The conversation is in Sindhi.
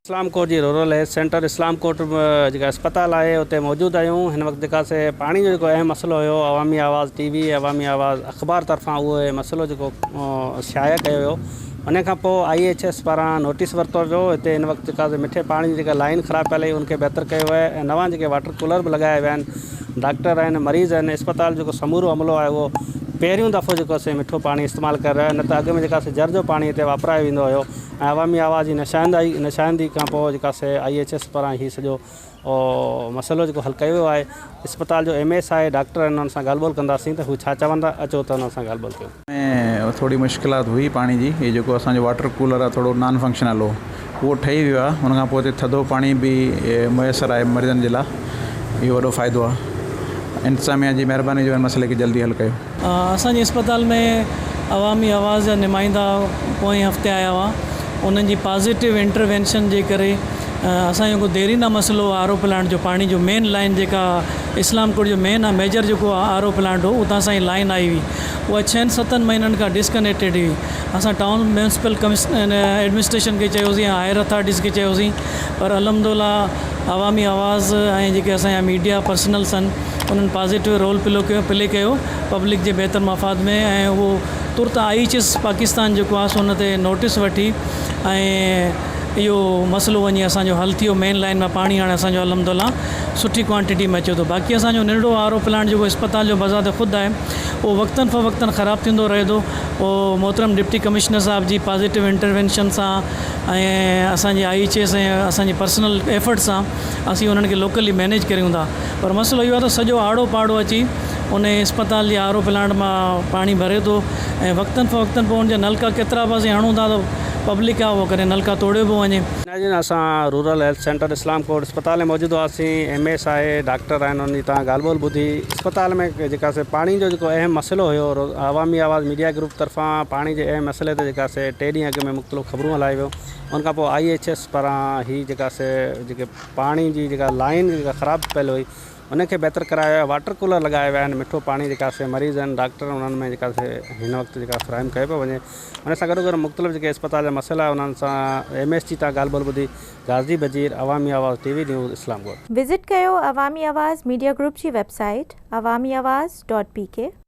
اسلام ڪوٽ جي rural health centre Islamkot جيڪا اسپتال آهي اتي موجود آهيون هن وقت جيڪا سي پاڻي جو جيڪو اهم مسئلو هيو عوامي آواز ٽي وي عوامي آواز اخبار طرفان اهو مسئلو جيڪو شايع ڪيو ويو ان کان پوء I H S پاران نوٽيس ورتو ويو هتي هن وقت جيڪا سي مٺي پاڻي جي جيڪا لائين خراب پيل هئي ان کي بهتر ڪيو ويو آهي ۽ نوان جيڪي واٽر ڪولر به لڳايا ويا آهن ڊاڪٽر آهن مريض آهن اسپتال جيڪو سمورو عملو آهي اهو پهريون دفعو جيڪو سي مٺو پاڻي استعمال ڪري رهيو آهي نه ته اڳ ۾ جيڪا سي جر جو پاڻي هتي واپرايو ويندو هيو ۽ عوامي آواز جي نشاندهي نشاندهي کان پوء جيڪا سي I H S پاران هي سڄو مسئلو جيڪو حل ڪيو ويو آهي اسپتال جو ايم ايس آهي ڊاڪٽر آهن انهن سان ڳالهه ٻولهه ڪنداسين ته هو ڇا چون ٿا اچو ته انهن سان ڳالهه ٻولهه ڪيون. ۾ ٿوري مشڪلات هئي پاڻي جي هي جيڪو اسان جو واٽر ڪولر آهي ٿورو نان فنڪشنل هو اهو ٺهي ويو آهي ان کان پوء هتي ٿڌو پاڻي به ميسر آهي مريضن جي لاء اهو وڏو فائدو آهي انتظاميا جي مهرباني جو ان مسئلي کي جلدي حل ڪيو. اسان جي اسپتال ۾ عوامي آواز جا نمائندا پوئين هفتي آيا هئا انهن جي پازيٽو انٽروينشن جي ڪري اسان جو جيڪو ديرينا مسئلو هو آر او پلانٽ جو پاڻي جو مين لائين جيڪا اسلام ڪوٽ جو مين ميجر جيڪو آر او پلانٽ هو اتان سان هي لائين آئي هئي اها ڇهن ستن مهينن کان ڊسڪنيڪٽيڊ هئي اسان ٽائون ميونسپل ڪمشنر ايڊمنسٽريشن کي چيوسين هائر اٿارٽيز کي چيوسين پر الحمدالله عوامي آواز ۽ جيڪي اسان جا ميڊيا پرسنلس آهن انهن پازيٽو رول پلو ڪيو پلي ڪيو پبلڪ جي بهتر مفاد ۾ ۽ اهو ترت I H S Pakistan جيڪو آهي سو ان تي نوٽس وٺي ۽ اهو مسئلو وڃي اسان جو حل ٿي ويو مين لائين مان پاڻي هاڻي اسان جو الحمد الله سٺي ڪوانٽيٽي ۾ اچي ٿو باقي اسان جو ننڍڙو آر او پلانٽ جيڪو اسپتال جو بذات خود آهي اهو وقتن فوقتن خراب ٿيندو رهي ٿو اهو محترم ڊپٽي ڪمشنر صاحب جي پازيٽو انٽروينشن سان ۽ اسان جي I H S ۽ اسان جي پرسنل ايفرٽ سان اسين انهن کي لوڪلي مينيج ڪريون ٿا پر مسئلو اهو آهي ته سڄو آڙو پاڙو اچي ان اسپتال جي آر او پلانٽ مان پاڻي ڀري ٿو ۽ وقتن فوقتن پوء ان جا نلڪا ڪيترا به اسين هڻون ٿا ته پبلڪ آهي اهو ڪڏهن نلڪا توڙيو به وڃي. ناظرين اسان rural health centre Islamkot اسپتال ۾ موجود هئاسين ايم ايس آهي ڊاڪٽر آهن انهن جي تان ڳالهه ٻولهه ٻڌي اسپتال ۾ جيڪا سي پاڻي جو جيڪو اهم مسئلو هيو عوامي آواز ميڊيا گروپ طرفان پاڻي جي اهم مسئلي تي جيڪا سي ٽي ڏينهن اڳ ۾ مختلف خبرون هلايو ويو ان کان پوء I H S پاران هي جيڪا سي جيڪي پاڻي جي جيڪا لائين جيڪا خراب پيل هئي ان کي بهتر ڪرايو ويو آهي واٽر ڪولر لڳايا ويا آهن مٺو پاڻي جيڪا سي مريض آهن ڊاڪٽر انهن ۾ جيڪا سي هن وقت جيڪا فراهم ڪيو پيو وڃي ان سان گڏو گڏ مختلف جيڪي اسپتال جا مسئلا انهن سان ايم ايس جي تان ڳالهه ٻولهه ٻڌي Ghazi Bajeer Awami Awaz T V news Islamkot. Visit ڪيو عوامي آواز ميڊيا گروپ جي website Awami Awaz dot P K.